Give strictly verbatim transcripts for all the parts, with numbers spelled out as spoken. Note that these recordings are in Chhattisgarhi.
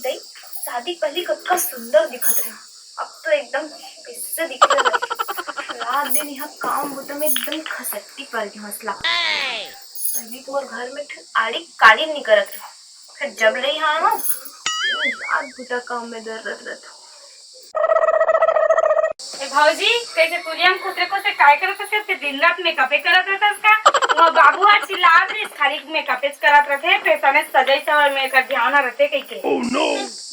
दई, शादी पहली कतका सुंदर दिखत रहे, अब तो एकदम कैसे दिखे लगे। रात दिन यहाँ काम बुता में एकदम खसट्टी पर गई हंसला। पहली तो मोर घर में ठन आड़ी काड़ी नहीं करत रहे, फिर जब ले यहाँ आवा, दिन रात बुता काम में दर्रत रहत। ए भौजी, कैसे तुलिया में खुसरे खुसरे काय करत हस? ते दिन रात मेकअपे करत रहतस का? वो बाबू आज चिल्लात रहिस, खाली मेकअपे करत रहथे, फैशन सजई सवर में एकर ध्यान रहथे कहिके।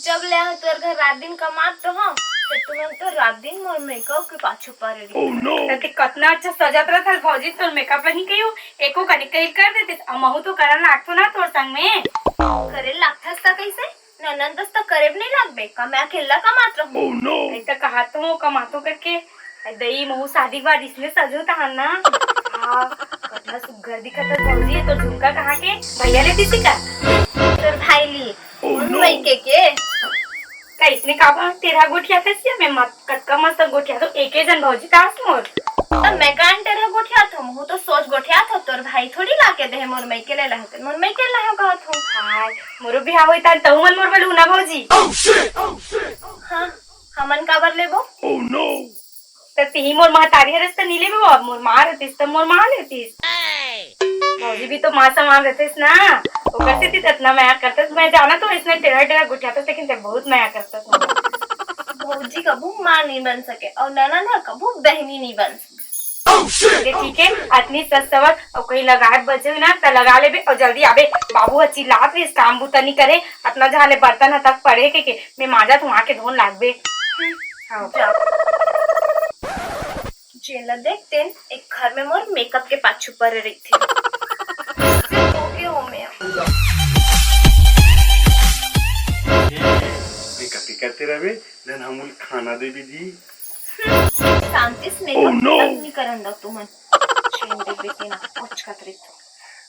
जब ले आए तोर घर रात दिन कमात तो हम, फिर तुमन तो रात दिन मोर मेकअप के पाछू पड़े रही। त ते कतना अच्छा सजत रहथस भौजी, तोर मेकअप नहीं कहियो, एको कनी कहिल कर देतिस, अब महू तो करन लागथो ना तोर संग में। करे लागथस त कैसे? ननंद दस त करे भी नहीं लागबे, का मैं अकेला कमात रहूं? नहीं त कहा तो कमातो करके, अरे दई महू शादी के बाद इसने सजो तहां ना। हाँ, कतना सुग्घर दिखत हस भौजी, ये तो झुमका कहाँ के? भैया ले दिसी का? तोर भाई लिए। उन लइके के। का इसने काबर टेढ़ा गोठियाथस या मैं मत, कतका मस्त गोठियाथों, एके जन भौजी तास मोर। त मैं कान टेढ़ा गोठियाथों, महू तो सोच गोठियाथों, तोर भाई थोड़ी लाके देहे, मोर मइके ले लाहे, त मोर मइके लाहे कहत हूँ। हाय, मोरो बिहाव होई तान तहु मन मोर बर लूहू ना भौजी। हाँ, हमन काबर लेबो? त तिही मोर महतारी हरस त नी लेबे, अब मोर माँ रहतिस त मोर माँ लेतिस। भौजी भी तो माँ समान रहतिस ना, ओकर सेती त अतना मया करतिस। मैं जानत हूँ, इसने टेढ़ा टेढ़ा गोठियाथस, लेकिन ते बहुत मया करतिस मोर। भौजी कभू माँ नहीं बन सके और ननद ह कभू बहनी नहीं बन सके। ठीक है, ठीक है, अतनी सस सवर और कहीं लगाए बचे हुई ना त लगा लेबे और जल्दी आबे। बाबू ह चिल्लात रहिस, काम बुता नहीं करे, अतना जहाँ ले बर्तन ह तक पड़े के, के मैं मांजत हूँ, आके धोन लागबे। हाँ। जा। जेला देख तेन एक घर में मोर मेकअप के पाछू परे रहिथे। सिर्फ होगे हो मैं। मेकअप ही करते रहबे, देन हमन खाना देबे जी। शांति से मेकअप तक नहीं करन दो तुमन। छेन देबे तेन कोचकत रहिथे।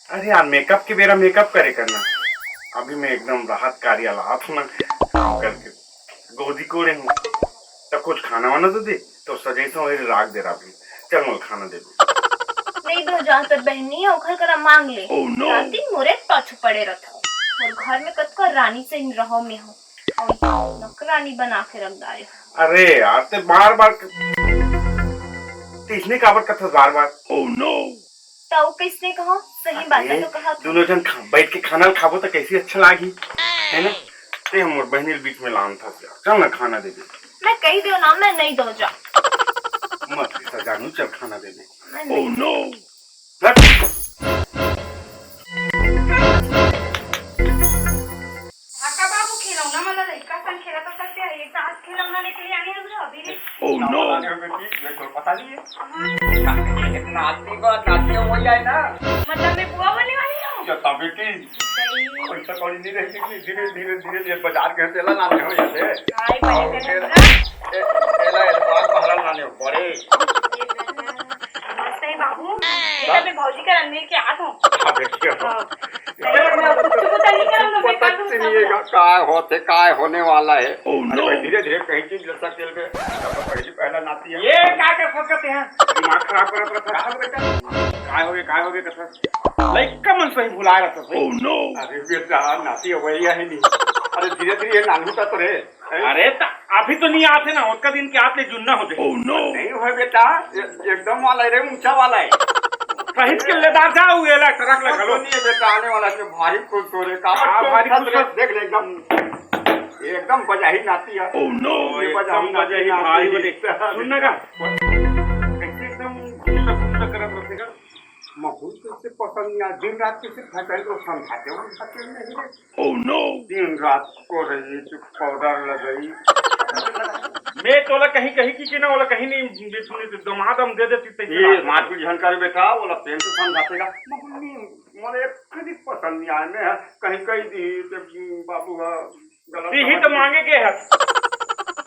अरे यार, मेकअप के बेरा मेकअप करे करना। अभी मैं एकदम राहत कार्य लात हूँ ना, काम करके गोदी कोड़े हूँ। त कुछ खाना वाना तो दे, तो सजई संवरे राख दे राबे। चल मोला खाना दे दे। नहीं दो जा, तोर बहनी है, ओखर करा मांग ले। रात दिन मोरे पाछू पड़े रहत हो। मोर घर में कतका रानी से रहो में हो। और नौकरानी बना के रख डारे हो। अरे यार, ते बार बार क-, ते इसने काबर कथस बार बार? त अउ कइसने कहो, सही बात है अरे, तो कहा था। दोनों जन खा-, बैठ के खाना ल खाबो त कैसे अच्छा लागी, है ना? ते हमर बहनी ल बीच में लान था, चल ना खाना दे दे। मैं कही दो ना, मैं नहीं दो जा। मत खिसा जानू, चल खाना दे दे। मैं नहीं। हट। काका बाबू, खिलौना मन ल लइका संग खेलत हो सकते हैं, एक साथ खिलौना लेके ले आने हम लोग अभी रे। Oh no! खिलौना लेके बेटी, ये तो पता नहीं है। हाँ। नाती बा, नाती हो जाए ना। मतलब मैं बुआ होने वाली हूँ? या तबे की। सही। पैसा कौड़ी नहीं रहती कि धीरे, धीरे, धीरे, धीरे बाजार के तेला लाने हो जाते। हाँ, ये पहले और तेला तेला, ना। ए, तेला advance पहला लाने हो, बड़े। ये बेटा। सही बाबू, बेटा, मैं भौजी का रंग मिल के आत हूँ। हाँ, बेटी, हाँ। हाँ। नहीं, मैं कुछ पता नहीं करूँ, मैं पता कर दूँ नहीं सब। है, काय होते, काय होने वाला है। Oh, अरे no। भाई, धीरे धीरे कहीं चीज लटक चल गए। पहली पहला नाती है। ये का कर सकते हैं? दिमाग खराब करत रहता है। का हो बेटा? काय हो गए, काय हो गए, कथा? लइका मन सही भुलाए रहता है। Oh, no। अरे बेटा, नाती वही है नहीं। अरे धीरे धीरे ये नानू का तो रे। अरे, त अभी तो नहीं आते ना, ओतका दिन के आते जुन्ना होते। Oh, no। नहीं होय बेटा, ए-, एकदम वाला है रे, ऊंचा वाला है। कहीं के लेदार जा, वो एला ट्रक ले घलो। नहीं बेटा, आने वाला है, भारी खुश हो रे, का हाँ, भारी खुश हो। देख ले एकदम, एकदम बजाही नाती है। Oh, no। ये एकदम बजाही नाती, बजाही नाती भाई है। बोले। सुन ना का, कैसे एकदम गुस्सा, गुस्सा करत रहते का? महू कैसे पसंद नहीं आ, दिन रात कैसे फंसाई तो समझाते हो, समझाते नहीं रे। Oh, no। दिन रात को रही, तू पाउडर लगाई। मैं तोला कहीं, कहीं की, की ना, ओला कहीं नहीं, दमाद हम दे देती, तैसे ये बात। मारपीट झन करे बेटा, ओला प्रेम से समझाते का। मम्मी, मोला एक कभी पसंद नहीं आए, मैं कहीं कही दी, ते बाबू हा, गलत पीही समझ तो गए। मांगे गए हस।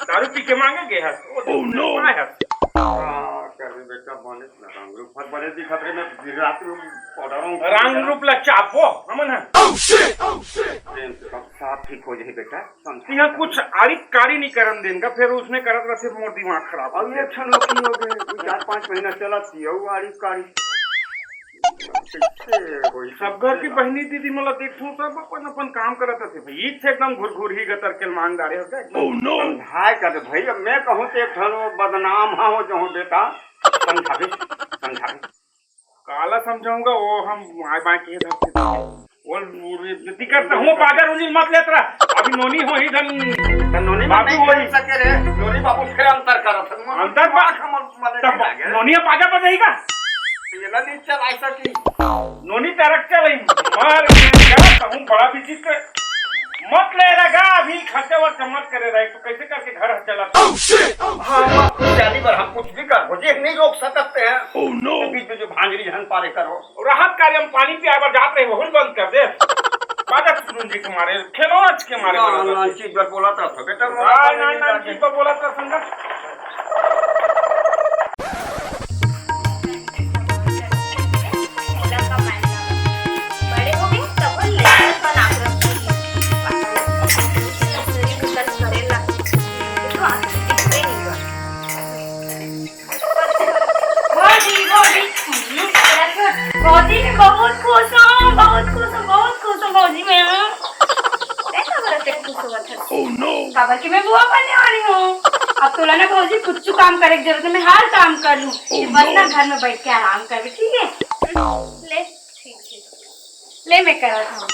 दारू पी के मांगे गए हस। वो तो Oh, no। पाए हस। हाँ, कर बेटा, बने रंग रूप हर बने दिखत रहे, मैं दिन रात में पाउडर हूँ। रंग रूप ला चापो, हमन है। Oh, shit! Oh, shit! प्रेम से सब साफ ठीक हो जाए बेटा, समझा। यहाँ कुछ आड़ी काड़ी नहीं करन देन का, फिर उसने करत रहते मोर दिमाग खराब। अब ये क्षण लोग की हो गए, वो चार पाँच महीना चला थी, वो आड़ी काड़ी। कैसे होई? सब घर की बहिनी दीदी मोला देखथों, सब अपन अपन काम करत रथे भाई। ई थे एकदम घुरघुरही गतर के मांग डारे हो क्या? एकदम समझाए कर दे भाई। अब मैं कहूँ तो एक ठन वो बदनाम हा हो जो बेटा, समझाबे, समझाबे। काला समझाऊंगा वो हम आए बाएं के धरती पे। वो, वो दिक्कत तो हूँ, बाजार उजिल मत लेत रह। अभी नोनी हो ही धन। तो नोनी में बाबू नहीं होई। कर सके रे, नोनी बाबू फिर अंतर करत हन। अंतर बा-, दिमाग हमर मने तब नहीं लागे। नोनी बाजार पर जाई का? ये ना नहीं चला सकी। नोनी तरक चल रही। मार के क्या कहूँ, बड़ा विचित्र। मत ले लगा, अभी खर्चा वर्चा मत करे रहे, तो कैसे करके घर चला? हाँ, बाप को जानी बर हम कुछ भी कर हो, जे नहीं रोक सकते हैं। Oh no! बीच में जो भांजरी झन पारे करो। राहत कार्य में पानी पिया बर जात रहे, वहू बंद कर दे। बाजा सुन जी तुम्हारे खिलौना के मारे ना, वाला ना, बात। चीज पर बोला था, बेटा, हाँ, ना, ना, चीज पर बोला था, संगत। बड़े हो गए, तब लेसन बना के रखती है। रसोई में कुछ करे ला, ये तो आदत दिखते नहीं बा। भौजी, भौजी, हम्म, तेरा छोट-, भौजी, मैं बहुत खुश हूँ, बहुत खुश हूँ, बहुत खुश हूँ, भौजी, मैं। देखा बड़ा तेरे खुश हुआ था। Oh no! काबर कि मैं बुआ बनने वाली हूँ। अब तोला ना भौजी कुछ काम करे की जरूरत है, मैं हर काम कर लूँ। Oh बस ना no! घर में बैठ के आराम कर, ठीक है? ले, ठीक है। ले, मैं करत हूँ।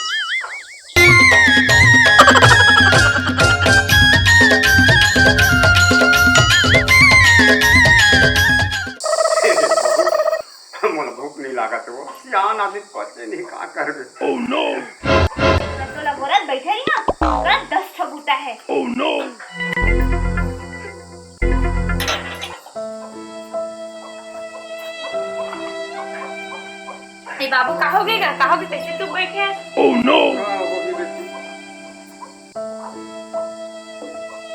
मोला भूख नहीं लागत वो। सियान आदमी पचे नहीं, का करबे? Oh no! तोला बोलत बैठे रही ना, तोला दस ठो बूता है। Oh no! ए बाबू, का हो गए गा? का हो गए? कैसे तू बैठे है? Oh no!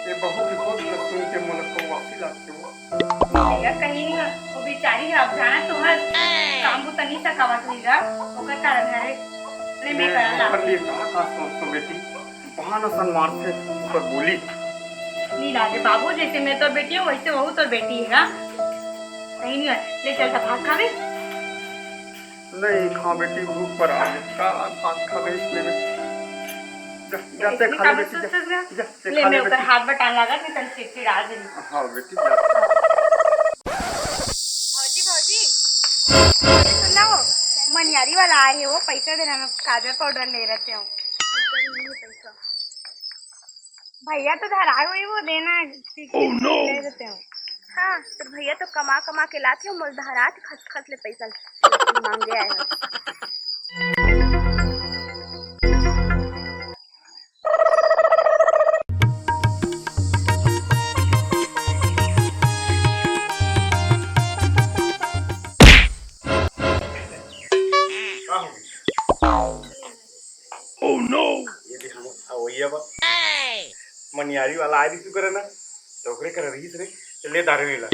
ये बहू की गोठ ल सुन के मोला कौवासी लागथे वो। भैया, कहीं नहीं हो, वो बेचारी है, अब जाना तो हर काम को तनी सा कवत हुई गा, ओकर कारण हरे। अरे, मैं मैं करा ला। ओकर लिए का, का सोच तो बेटी, बहाना सन मारथे, ओकर बोली। नहीं लागे बाबू, जैसे मैं तोर बेटी हूँ, वैसे वहू तोर बेटी है ना। कहीं नहीं हो, ले चल, त भात खावे। नहीं खा बेटी, भूख पर आ गए। का भात खा गई इसमें में? जा, जा, ते खा ले बेटी, जा, जा, ते ले, खा ले मैं ओकर बेटी। हाथ बटान लागत, नहीं तन चिड़चिड़ा जाई। हाँ बेटी, जा। भौजी, भौजी, सुन ना वो, मनियारी वाला आए है, वो पैसा देना, मैं काजल पाउडर ले रहते हो। भैया तो धराए हुई, वो देना, ठीक है, Oh no! ले देते हो। हाँ, तो भैया तो कमा कमा के लाथे हो, मोल धरात खस खस ले पैसा मांगे आए हो। का हो गया? Oh no! ये भी हम अवैया बा। मनियारी वाला आए रिहिस करे ना, तो ओकरे करे रिहिस रे, तो ले दारू ला।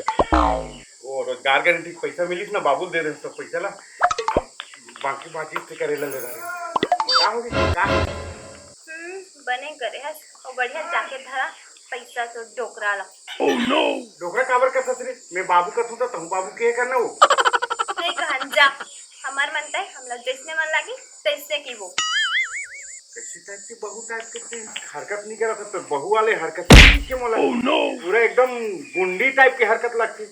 वो रोजगार गारंटी के पैसा मिलिस ना, बाबू दे दे सब पैसा ला। बाकी बातचीत से करे ला ले दारू। का हो गया? का? हम्म, बने करे हस, और बढ़िया जाके धरा पैसा तो डोकरा ला। Oh no! डोकरा काबर कथस रे? मैं बाबू कथूं त तहूं बाबू के करना वो। नहीं कहन जा, हमार मन तय हमला जैसने मन लागी तैसने की वो। कैसे टाइप के बहू टाइप के तू हरकत नहीं करत, तो बहू वाले हरकत नहीं के मोला। Oh no! पूरा एकदम गुंडी टाइप के हरकत लगती।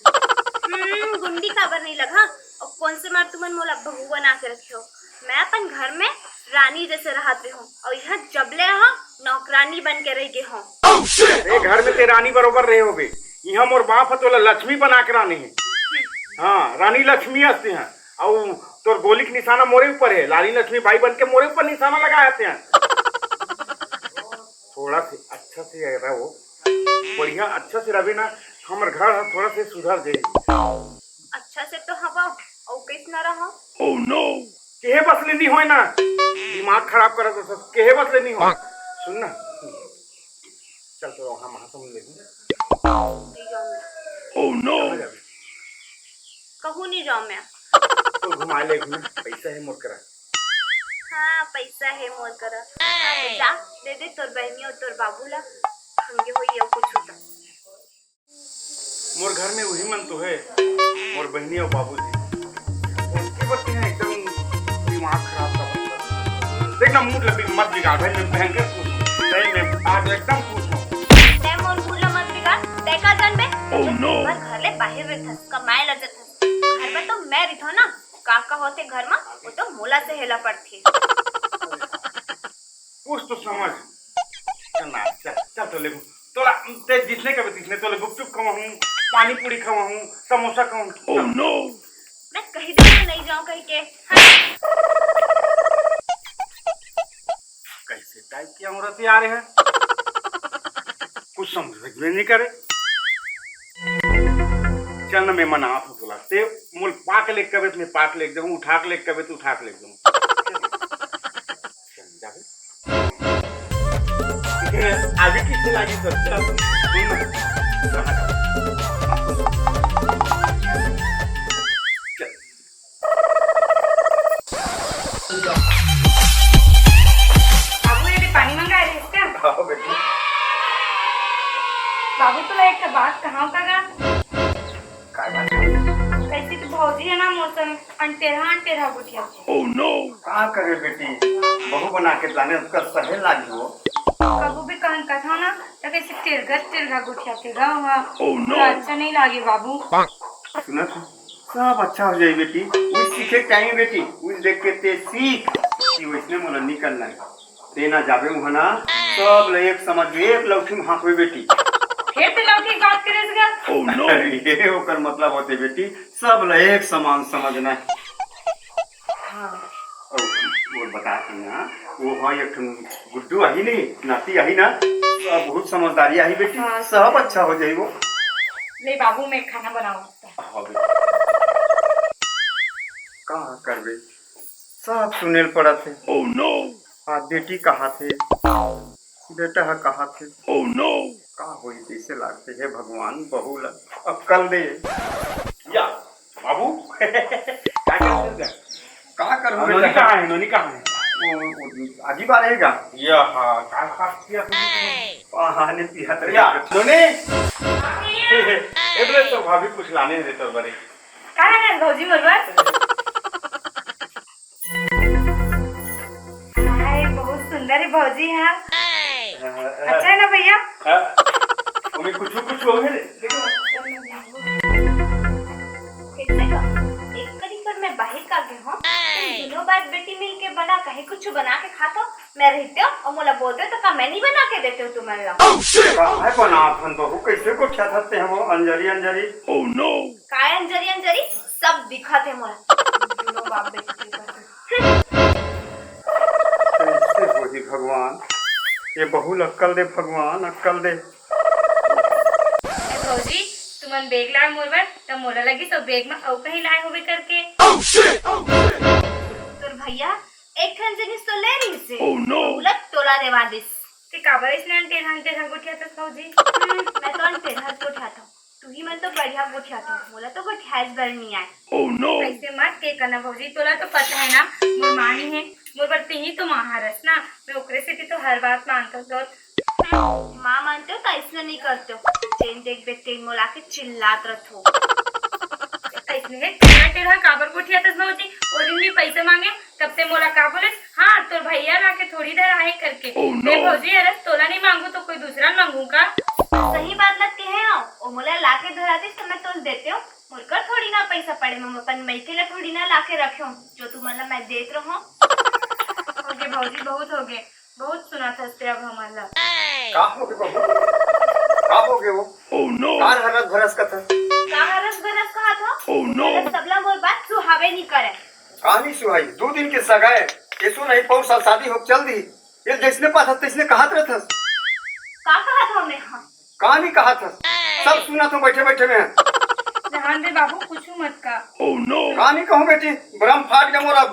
हम्म, गुंडी काबर नहीं लगा? और कौन से मार तुमन मोला बहू बना के रखे हो? मैं अपन घर में रानी जैसे रहत रहे हूँ और यहाँ जबले यहाँ नौकरानी बन के रह गए हूँ। Oh shit! ए घर में ते रानी बरोबर रहे होबे। यहाँ मोर बाप ह तोला लक्ष्मी बना के रानी है। हाँ, रानी लक्ष्मी हस्ते हैं। और तोर गोली के निशाना मोरे ऊपर है। रानी लक्ष्मी बाई बन के मोरे ऊपर निशाना लगाए हस्ते हैं। थोड़ा से अच्छा से रहो, बढ़िया अच्छा से रहे ना, हमर घर ह थोड़ा से सुधर जाए। अच्छा से तो हवा, और कैसे ना रहा? Oh no! केहे बस ले नहीं होए ना, दिमाग खराब करत हो सब, केहे बस ले नहीं होए। सुन ना, चल तो हम महासमुंद ले। नहीं जाऊँ मैं। Oh no! कहाँ जाबे? कहूँ नहीं जाऊँ मैं। तो घुमा ले घूमे, पैसा है मोर करा। हाँ, पैसा है मोर करा। हाँ, तो जा, दे दे तोर बहनी और तोर बाबू ला, संगे होई ये कुछ होता। मोर घर में वही मन तो है, मोर बहनी और बाबूजी। उनके बर तेहा एकदम ना मूड ला मत बिगाड़ भाई, मैं भयंकर खुश हूँ। नहीं, मैं आज एकदम खुश हूँ। तै मोर मूड ला मत बिगाड़, तै का जानबे? तै तो दिन भर घर ले बाहिर रहिथस, कमाए ला जथस। घर में तो मैं रहिथों ना, का का होथे घर में, वो तो मोला सहे ला पड़थे। कुछ तो समझ। चल ना, चल, चल तो ले। तोला, ते जिसने कबे तिसने, तोला गुपचुप खवाहूँ, पानी पूरी खवाहूँ, समोसा खवाहूँ। मैं कहीं दूर नहीं जाऊँ कहीं के। हाँ। कैसे टाइप के औरत आ रहे हैं, कुछ समझ में नहीं करे। चल ना, मैं मनात हूँ तोला, ते मोल पाक ले कबे, मैं पाक ले जाऊँ, उठा के ले कबे, तू उठा के ले जाऊँ। चल, जाबे। अभी किससे लागी सब? चल, सुन ना। चल। बाबू, ये पानी मंगा रहे हैं क्या? हाँ, बेटी। बाबू, तोला एक ठो बात कहां का गा? काय बात? कैसे तो भौजी है ना, मोर संग अंटेरहा अंटेरहा गोठियाथे। का करे बेटी, बहू बना के लाने, उसका सहे लागी हो। कभू भी कहन कथो ना, तो कैसे टेरघा टेरघा गोठियाथे गा। अच्छा नहीं लागे बाबू। सुना था, सब अच्छा हो जाई बेटी। उस सीखे के टाइम बेटी, उस देख के ते सीख कि वैसने मोला नहीं करना है। ते ना जाबे उहाँ ना, सब ल एक समझ के एक लौठी में हाँकबे बेटी। फिर ते लौठी के बात करे गा। अरे, ये ओकर मतलब होथे बेटी, सब ल एक समान समझना है। हाँ। और वो बता ना, वो हाँ, एक ठन गुड्डू आही नहीं, नाती आही ना, सब बहुत समझदारी आही बेटी, हाँ। सब अच्छा हो जाई वो। ले बाबू, मैं खाना बनाऊँ। हाँ बेटी। का करबे, सब सुनेल पड़त है। आ बेटी कहाथे, बेटा ह कहाथे। का होई, कैसे लागथे? हे भगवान, बहू ला अक्कल दे। या, बाबू, का करत हस? का करहूँ नोनी बेटा? कहाँ है? नोनी कहाँ है? वो, वो आगी बार रहेगा। या, हाँ, का, का किया तुमने? पानी पिया तो या, नोनी। ए, बोले तो भाभी कुछ लाने हैं रे तोर बरे। का है भौजी मोर बर? हाय, बहुत सुंदर है भौजी, हाँ। अच्छा है ना भैया? हाँ। ओमे कुछ, कुछ हो गए। कैसे का? एक करी कर मैं बाहर का गए हूँ। तुम दोनों बाप बेटी मिल के बना, कहीं कुछ बना के खा तो मैं रहते हो और मोला बोलते हो तो का मैं नहीं बना के देते हो तुम्हारे लोग? का है बना अपन बहू, कैसे गोठियाथस ते हम अंजरी अंजरी? काय अंजरी अंजरी, सब दिखत है मोला। दोनों बाप बेटी के करते। कैसे होही भगवान, ये बहू ल अक्कल दे भगवान, अक्कल दे। ए भौजी, तुमन बैग लाए मोर बर, त मोला लगिस ओ बैग म अउ कहीं लाए होबे करके। तोर भैया एक ठन जिनिस तो ले रहिस हे, ओला तोला देवा दिस। ते काबर अइसने अंटेरहा अंटेरहा गोठियाथस भौजी? हम्म, मैं तो अंटेरहा गोठियाथंव। तुही मन तो बढ़िया गोठियाथव, मोला तो गोठियाएच बर नइ आय। अइसे मत के करना भौजी, तोला तो पता है ना, मोर माँ नइ हे, मोर बर तेही तो माँ हरस ना, मैं ओकरे सेती तो हर बात मानथंव तोर। माँ मानतेव त अइसने नइ करतेव, जेन देखबे तेन मोला के चिल्लात रथव। अइसने हे, टेढ़ा टेढ़ा काबर गोठियाथस भौजी? ओ दिन भी पैसा मांगे, तब ते मोला का बोलेस, हाँ, तोर भैया लाके थोड़ी देर आहे करके। ए भौजी, अरे तोला नइ मांगू तो कोई दूसरा मांगू का? सही बात लगती है, ओ मोला लाके धरा दिस त मैं तोल देतेव। मोर कर थोड़ी ना पैसा पड़े, मैं अपन मइके ला थोड़ी ना लाके रखेव, जो तुमन ला मैं देत रहंव। होगे भौजी, बहुत होगे, बहुत सुनाथस ते अब हमन ला। का होगे बहू? का होगे वो? का हरस भरस कथस? का हरस भरस कहत हो? अरे सबला मोर बात सुहावे नइ करे। का नइ सुहाई? दू दिन के सगाई, एसो नहीं पौर साल शादी होके चल दी। ये जइसने पाथस तइसने कहत रथस। का कहत हो मैं? हाँ। का नइ कहत हस? सब सुनत हंव बइठे बइठे मैं। रहन दे बाबू, कुछु मत कह। का नइ कहंव बेटी, भरम फाट गे मोर अब।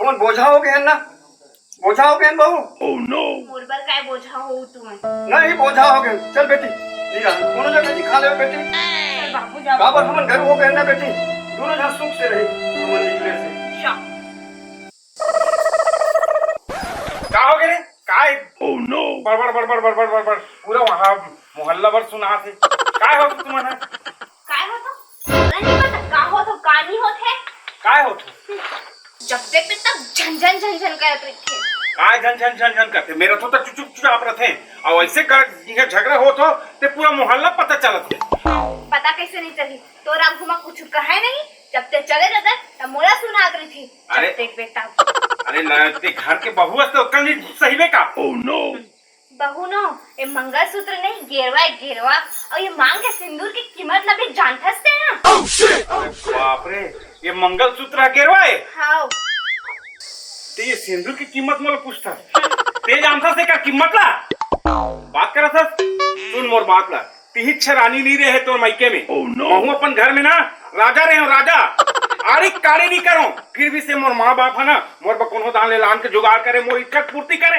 हमन बोझा होगे हन ना, बोझा होगे हन बहू। मोर बर काय बोझा हो तुमन? नहीं, बोझा होगे हन। चल बेटी, नइ रह, कोनो जगह नइ खा लेबे बेटी। चल बाबू, जा। काबर हमन गरू होगे हन ना बेटी, दूनों झन सुख से रही, हमन निकले से। का होगे रे? काय? बड़बड़, बड़बड़, बड़बड़, बड़बड़। पूरा वहाँ मोहल्ला भर सुनाथे। काय होत हे तुमन? काय होत हे? नहीं पता, का होत हे, का नहीं होत हे? काय होत हे? जब देखबे तब झन झन झन झन करत रहिथे। काय झन झन झन झन करथे? मेरा तो चुप चुप चुप आप रथे। अउ ऐसे कर इहाँ झगड़ा होत हो ते पूरा मोहल्ला पता चलत हे। पता कैसे नहीं चली? तोर आगू मा कुछ कहे नहीं, जब ते चले रहते तब मोला सुनात रहिथे। जब अरे। देखबे तब। अरे ला, ते घर के बहू हस त ओकर नहीं सहिबे का? बहू नो, ये मंगलसूत्र नहीं, गेरवा है, गेरवा। अउ ये मांग के सिंदूर के कीमत ला भी जानथस ते ना? अरे बाप रे, ये मंगलसूत्र ह गेरवा हे? हाव। ते ये सिंदूर के कीमत मोला पूछथस? ते जानथस एकर कीमत ला? बात करत हस? सुन मोर बात ला। तिही छरानी नहीं रहे तोर मायके में। महू अपन घर में ना राजा रहे हो, राजा। आड़ी काड़ी नहीं करो, फिर भी से मोर माँ बाप है ना, मोर बर कोनो दान ले लान के जुगाड़ करे, मोर इच्छा के पूर्ति करे।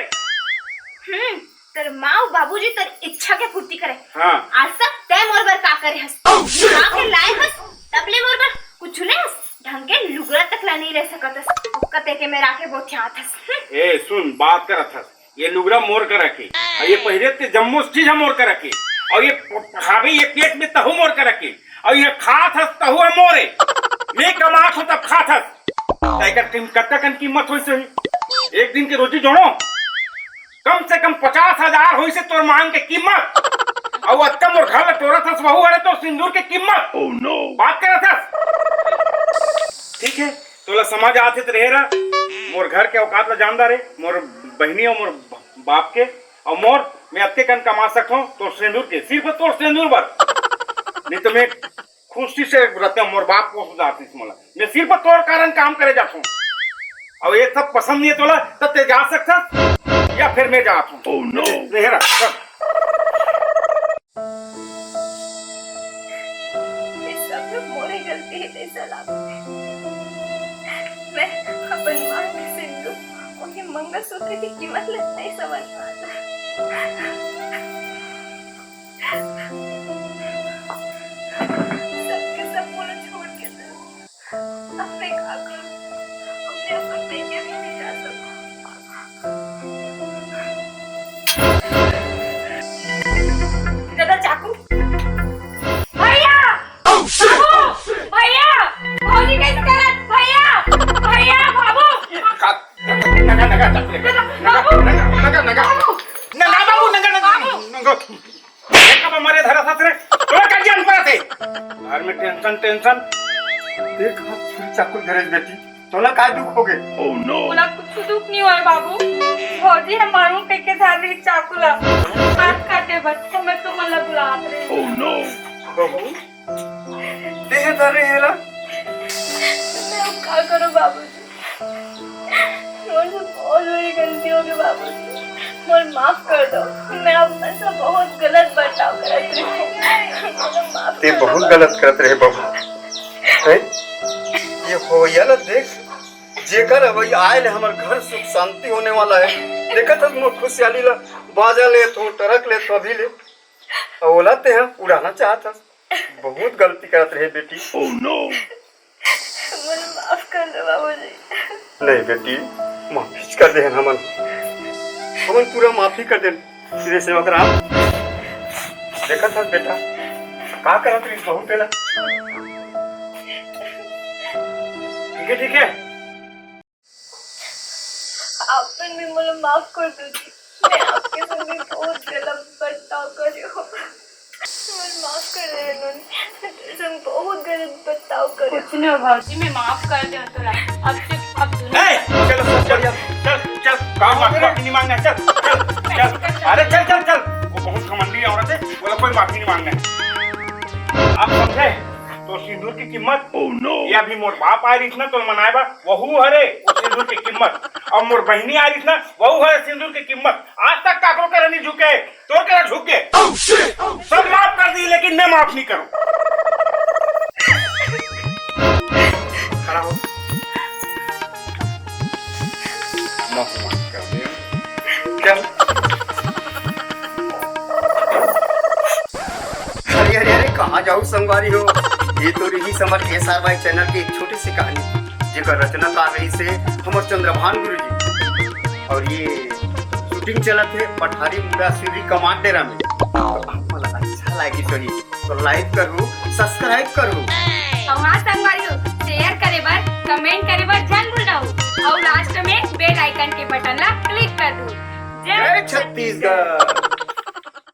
हम्म, तोर माँ अउ बाबूजी तोर इच्छा के पूर्ति करे। हाँ। आज तक तै मोर बर का करे हस? Oh, shit! ला के लाए हस, तब ले मोर बर कुछ ले हस, ढंग के लुगरा तक ला नहीं ले सकत हस। कते के मेरा के बोथियात हस। हम्म। ए, सुन, बात करत हस। ये लुगरा मोर करा के, अउ ये पहिरे ते जम्मो चीज ह मोर करा के, अउ ये प-, खाबे ये पेट में तहू मोर करा के, अउ ये खात हस तहू ह मोरे। मैं कमात हो तब खात हस। त एकर कीम-, कतका कन कीमत होइस होही? एक दिन के रोजी जोड़ो, कम से कम पचास हजार होइस हे तोर मांग के कीमत। अउ अतका मोर घर ल टोरत हस, वहू हरे तोर सिंदूर के कीमत। बात करत हस। ठीक है, तोला समझ आथे त रहे रह। मोर घर के औकात ल जान डारे, मोर बहिनी अउ मोर बाप के, अउ मोर, मैं अतके कन कमा सकथों तोर सिंदूर के, सिर्फ तोर सिंदूर बर। नहीं तो मैं खुशी से रहते हूँ, मोर बाप को सुधारतीस मोला। मैं सिर्फ तोर कारण काम करे जाथों। अउ ये सब पसंद नहीं है तोला, तब ते जा सकथस, या फिर मैं जाथों। Oh, no! रहे रह, चल। ये सब मोरे गलती हे, जैसा लागू। मैं अपन माँ के सिंदूर अउ ये मंगलसूत्र के कीमत ला नहीं समझ पात। सबके सब मोला छोड़ के दे। अब मैं का करूं? अब मैं अपन नैया भी नहीं जा सकूं। दादा, चाकू। भैया! Oh, shit! बाबू! भैया! भौजी कैसे करत? भैया! भैया, बाबू! का? नंगा, नंगा, नंगा, नंगा, नंगा, नंगा, नंगा, नंगा, बाबू! नंगा, नंगा, बाबू! नंगा। देखा बा मरे धरा साथ रे, तोरा का ज्ञान पड़ा थे? घर में tension, tension। देख, हाथ छुरी चाकू धरे बेटी, तोला का दुख हो गए? Oh, no! मोला कुछ दुख नहीं होय बाबू। भौजी ह मारू कह के धर रही चाकू ला, हाथ काटे बर, तो मैं तुमन ला बुलात रहे। Oh, no! बहू, तेहे धरे हेला? मैं अब का करो बाबूजी? मोर से बहुत बड़ी गलती हो गई बाबूजी, मोर माफ कर दो। मैं आप मन से बहुत गलत बर्ताव करत रही हूँ। मोला माफ ते कर दो बहुत बाबू। गलत करत रहे बाबू। हैं? ये होइया ला देख, जेकर अवई आए ले हमर घर सुख शांति होने वाला है। देखत हस मोर खुशहाली ला, बाजा लेत हो, ट्रक लेत हो, अभी ले। अउ ओला तेहा उड़ाना चाहत हस। बहुत गलती करत रहे बेटी। Oh, no! मोला माफ कर दो बाबूजी। नहीं बेटी, माफी कर दे हमन, हमन पूरा माफी कर दे। सीधे सेवक राम, देखत हस बेटा, का करत रहिस बहू तेला। ठीक है, ठीक है। आप मन भी मोला माफ कर दो जी। मैं आपके संग बहुत गलत बर्ताव करे हूँ। मोला माफ कर दे नोनी। मैं तेरे संग बहुत गलत बर्ताव करे। कुछ नहीं हो भौजी, मैं माफ कर दे तोला। अब से अब दूनों ए, चल, चल, चल, चल, चल, का माफी, माफी नहीं मांगना है, चल, चल, चल। अरे चल, चल, चल। वो बहुत घमंडी औरत है, बोला कोई माफी नहीं मांगना है। आप समझे? तो सिंदूर की कीमत, Oh, no! ये अभी मोर बाप आए रहिस ना, तो मनाए बा, वहू हरे वो सिंदूर की कीमत। अब मोर बहिनी आए रहिस ना, वहू हरे सिंदूर की कीमत। आज तक काकरो करा नहीं झुके, तोर करा झुक गए। Oh, shit! सब माफ कर दी, लेकिन मैं माफ नहीं करूं। खड़ा हो। माफ कर दे। चल। अरे, अरे, अरे, कहाँ जाहू संगवारी हो? ये तो रहिस हमर S R Y channel के एक छोटी सी कहानी, जेकर रचनाकार रहिस हे हमर चंद्रभान गुरु जी। अउ ये shooting चलत हे पठारी मुंडा सिवरी कमांड डेरा में। तो आप मन ला अच्छा लागिस होही तो like करहू, subscribe करहू। अउ हाँ संगवारी हो, share करे बर, comment करे बर झन भुलाहू। बटन ला क्लिक कर दू। जय छत्तीसगढ़।